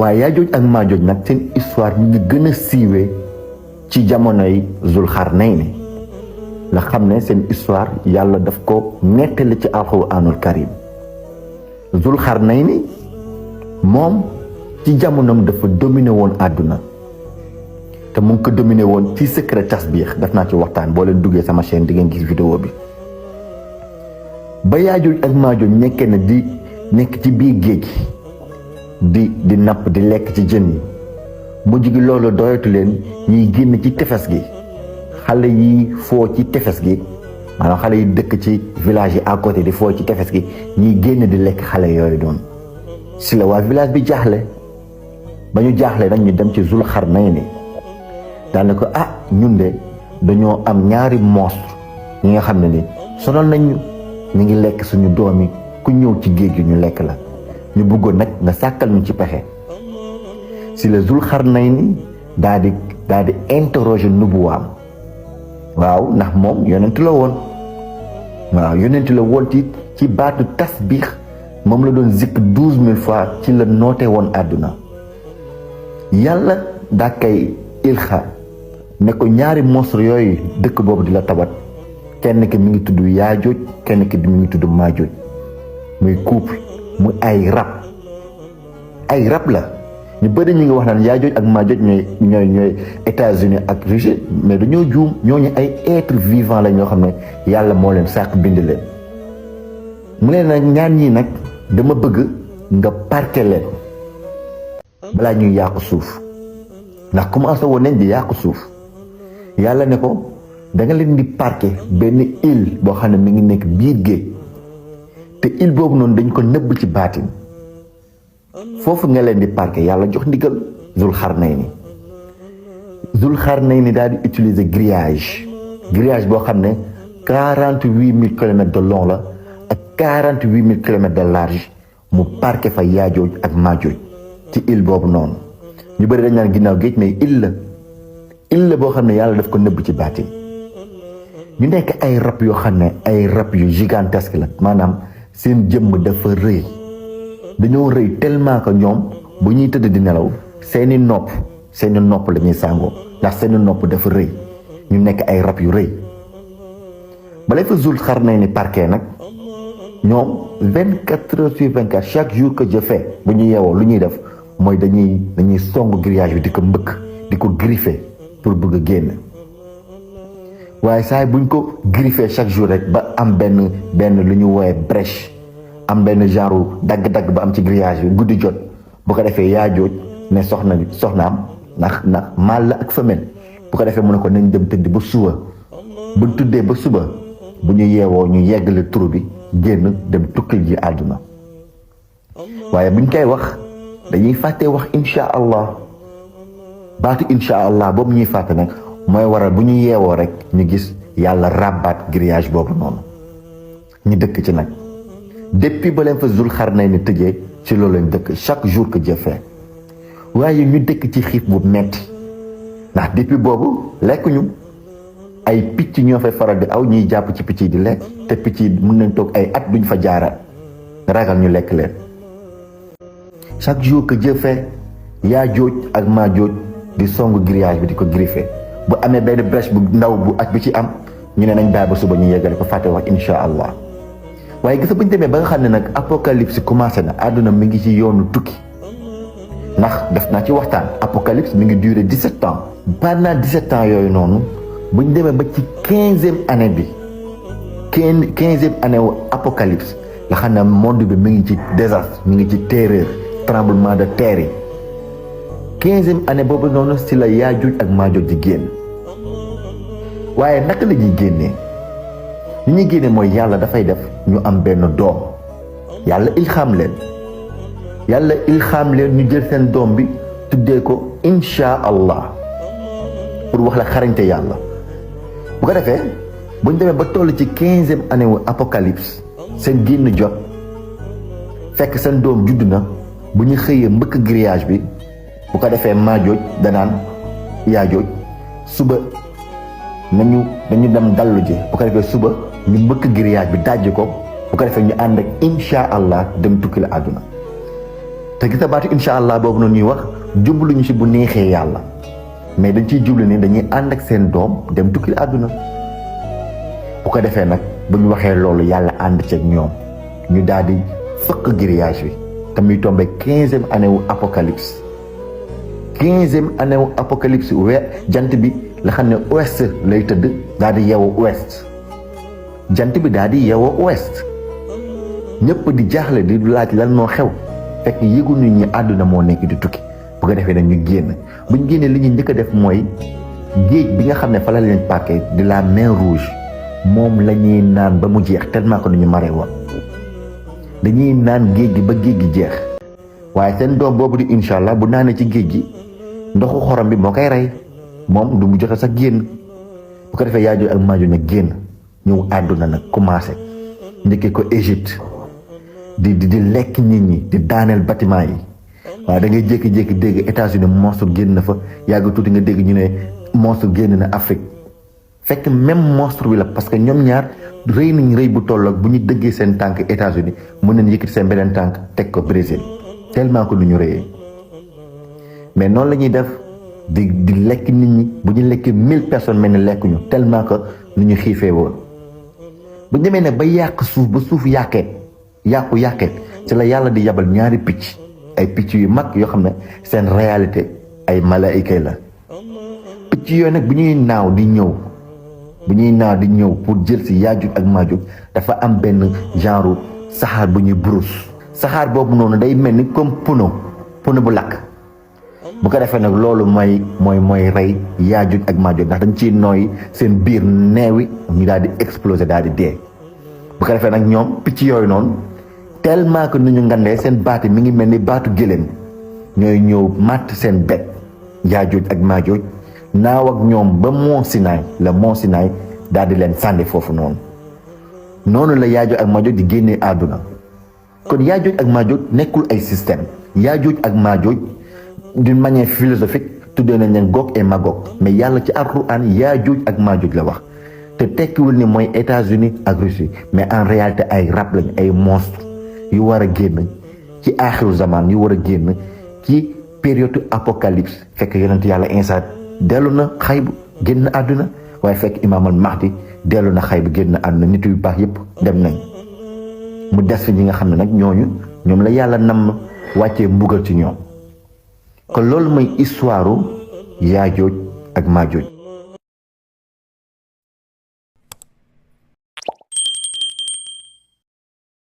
waaye Yaajuuj ak Maajuuj nag seen histoire mi ngi gën a siiwee ci jamonoy Zulxarnayni la xam ne seen histoire yàlla daf ko nettali ci alxuraanul karim. Zulxarnayni moom ci jamonoom dafa dominé woon àdduna te mu ngi ko dominé woon ci secret tasbiix def naa ci waxtaan boo leen duggee sama chaîne di ngeen gis vidéo bi. ba Yaajuuj ak Maajuuj nekkee na di nekk ci biir géej di napp di lekk ci jën yi mujj gi loolu doyatu leen ñuy génn ci tefes gi xale yi foo ci tefes gi maanaam xale yi dëkk ci village yi à côté di foo ci tefes gi ñuy génn di lekk xale yooyu doon si la waa village bi jaaxle ba ñu jaaxle nag ñu dem ci Zulxarnayni daane ko ñun de dañoo am ñaari monstre ñi nga xam ne ni sonal nañ ñu ngi lekk suñu doom yi ku ñëw ci géej gi ñu lekk la ñu bëggoon nag nga sàkkal ñu ci pexe si la Zulxarnayni daa di interroger nubuwaam waaw ndax moom yonent la woon waaw yonent la woon ci baatu tasbiix moom la doon zikk 12000 fois ci la noote woon àdduna yàlla daa koy ilxa ne ko ñaari monstre yooyu dëkk boobu di la tabat kenn ki mi ngi tudd Yaajuuj kenn ki mi ngi tudd Maajuuj muy couple muy ay rab la ñu bëri ñu ngi wax naan Yaajuuj ak Maajuuj ñooy États-Unis ak Russie mais dañoo juum ñooñu ay être vivant la ñoo xam ne yàlla moo leen sàkk bind leen mu leen nag ñaan ñii nag dama bëgg nga parquer leen balaa ñuy yàqu suuf ndax commencé woon nañ di yàqu suuf yàlla ne ko da nga leen di parquer benn île boo xam ne mi ngi nekk biir géej te île boobu noonu dañ ko nëbb ci baatin foofu nga leen di parquer yàlla jox ndigal Zulxarnayni daal di utiliser grillage boo xam ne 48000 kilomètres de long la ak 48000 kilomètres de large mu parquer fa Yaajuuj ak Maajuuj ci île boobu noonu ñu bëri dañ naan ginnaaw géej mais île la boo xam ne yàlla daf ko nëbb ci baatin ñu nekk ay rab yoo xam ne ay rab yu gigantesque la maanaam seen jëmm dafa rëy dañoo rëy tellement que ñoom bu ñuy tëdd di nelaw seeni nopp la ñuy sàngoo ndax seeni nopp dafa rëy ñu nekk ay rab yu rëy balay fa Zulxarnayni parquet nag ñoom 24 heures sur 24 chaque jour que je fais bu ñu yeewoo lu ñuy def mooy dañuy song grillage bi di ko mbëkk di ko griffer pour bëgg a génn waaye saa buñ ko griffer chaque jour rek ba am benn lu ñu woowee brèche am benn genre dagg-dagg ba am ci grillage bi guddi jot bu ko defee Yaajuuj ne soxnaam ndax mâle la ak femelle bu ko defee mu ne ko nañ dem tëdd ba suba buñ tuddee ba suba bu ñu yeewoo ñu yeggale turu bi génn dem tukkil ji àdduna waaye buñ koy wax dañuy fàtte wax insha allah baatu insha allah boobu ñuy fàtte nag mooy waral bu ñu yeewoo rek ñu gis yàlla ràbbaat grillage boobu noonu ñu dëkk ci nag depuis ba leen fa Zulxarnayni tëjee ci loolu lañ dëkk chaque jour que Dieu fait waaye ñu dëkk ci xiif bu metti ndax depuis boobu lekkuñu ay picc ñoo fay faral di aw ñuy jàpp ci picc yi di lekk te picc yi mën nañ toog ay at duñ fa jaaraat ragal ñu lekk leen chaque jour que Dieu fait Yaajuuj ak Maajuuj di songu grillage bi di ko griffer bu amee benn brèche bu ndaw bu at bi ci am ñu ne nañ bàyyi ba suba ñu yeggale ko fàtte wax insha allah waaye gis bu ñu demee ba nga xam ne nag apocalypse commencé na àdduna mi ngi ci yoonu tukki ndax def naa ci waxtaan apocalypse mi ngi durer 17 ans pendant 17 ans yooyu noonu bu ñu demee ba ci 15e année bi 15e année wu apocalypse nga xam ne monde bi mi ngi ci désastre mi ngi ci terreur tremblement de terre yi 15e année boobu noonu si la Yaajuuj ak Maajuuj di génn waaye naka la ñuy génnee li ñuy génne mooy yàlla dafay def ñu am benn doom yàlla ilham leen ñu jël seen doom bi tuddee ko insha allah pour wax la xarañte yàlla bu ko defee bu ñu demee ba toll ci 15e année wu apocalypse seen génn jot fekk seen doom judd na bu ñu xëyee mbëkk grillage bi bu ko defee Maajuuj danaan Yaajuuj suba nañu dem dallu ji bu ko defee suba ñu mbëkk grillage bi dajji ko bu ko defee ñu ànd ak insha allah dem tukki la àdduna te gis nga baatu incha allah boobu noonu ñuy wax jubluñu ci bu neexee yàlla mais dañ ciy jublu ni dañuy ànd ak seen doom dem tukki àdduna bu ko defee nag bu ñu waxee loolu yàlla ànd ceeg ñoom ñu daal di fëkk grillage bi te muy tombé 15e année wu apocalypse 15e année wu apocalypse jant bi la xam ne ouest lay tëdd daal di yeewoo ouest jant bi daal di yeewoo ouest ñëpp di jaaxle di laaj lan moo xew fekk yëgu nit ñi àdduna moo nekk di tukki bu ko defee nag ñu génn bu ñu génnee li ñuy njëkk a def mooy géej bi nga xam ne fa la leen parqué di la mer rouge moom la ñuy naan ba mu jeex tellement que ñu maree woon dañuy naan géej gi ba géej gi jeex waaye seen doom boobu di incha allah bu naanee ci géej gi ndoxu xorom bi moo koy rey moom du mu joxe sax génn bu ko defee Yaajuuj ak Maajuuj nag génn ñëw àdduna nag commencé njëkkee ko Égypte di lekk nit ñi di daaneel bâtiment yi waaye da ngay jékki-jékki dégg États-Unis monstre génn na fa yàgg tuuti nga dégg ñu ne monstre génn na Afrique fekk même monstre bi la parce que ñoom ñaar rëy nañ rëy bu tolloog bu ñu dëggee seen tànk États-Unis mën nañ yëkkati seen beneen tànk teg ko Brésil tellement que nu ñu rëyee mais noonu la ñuy def di lekk nit ñi bu ñu lekkee 1000 personnes mel ni lekkuñu tellement que nu ñu xiifee woon bu ñu demee ne ba yàq suuf ba suuf yàqee ci la yàlla di yabal ñaari picc ay picc yu mag yoo xam ne seen réalité ay malaayika la picc yooyu nag bu ñuy naaw di ñëw pour jël si Yaajuuj ak Maajuuj dafa am benn genre saxaar bu ñuy brousse saxaar boobu noonu day mel ni comme pono bu lakk bu ko defee nag loolu mooy rey Yaajuuj ak Maajuuj ndax dañ ciy nooy seen biir neewi ñu daal di exploser daal di dee bu ko defee nag ñoom picc yooyu noonu tellement que nu ñu ngandee seen baati mi ngi mel ni baatu gëléem ñooy ñëw màtt seen bet Yaajuuj ak Maajuuj naaw ak ñoom ba Mont Sinaï daal di leen sànni foofu noonu la Yaajuuj ak Maajuuj di génnee àdduna kon Yaajuuj ak Maajuuj nekkul ay système Yaajuuj ak Maajuuj d'une manière philosophique tuddee nañ leen Gog et Magog mais yàlla ci Alxuraan Yaajuuj ak Maajuuj la wax te tekkiwul ni mooy États-Unis ak Russie mais en réalité ay rab lañ ay monstre yu war a génn ci aaxiru zaman yu war a génn ci période apocalypse fekk yonent yàlla Iisaa dellu na xaybu génn àdduna waaye fekk imaamal Mahdi dellu na xaybu génn àdduna nit yu baax yëpp dem nañ mu des fi ñi nga xam ne nag ñoom la yàlla nam wàccee mbugal ci ñoom kon loolu mooy histoire Yaajuuj ak Maajuuj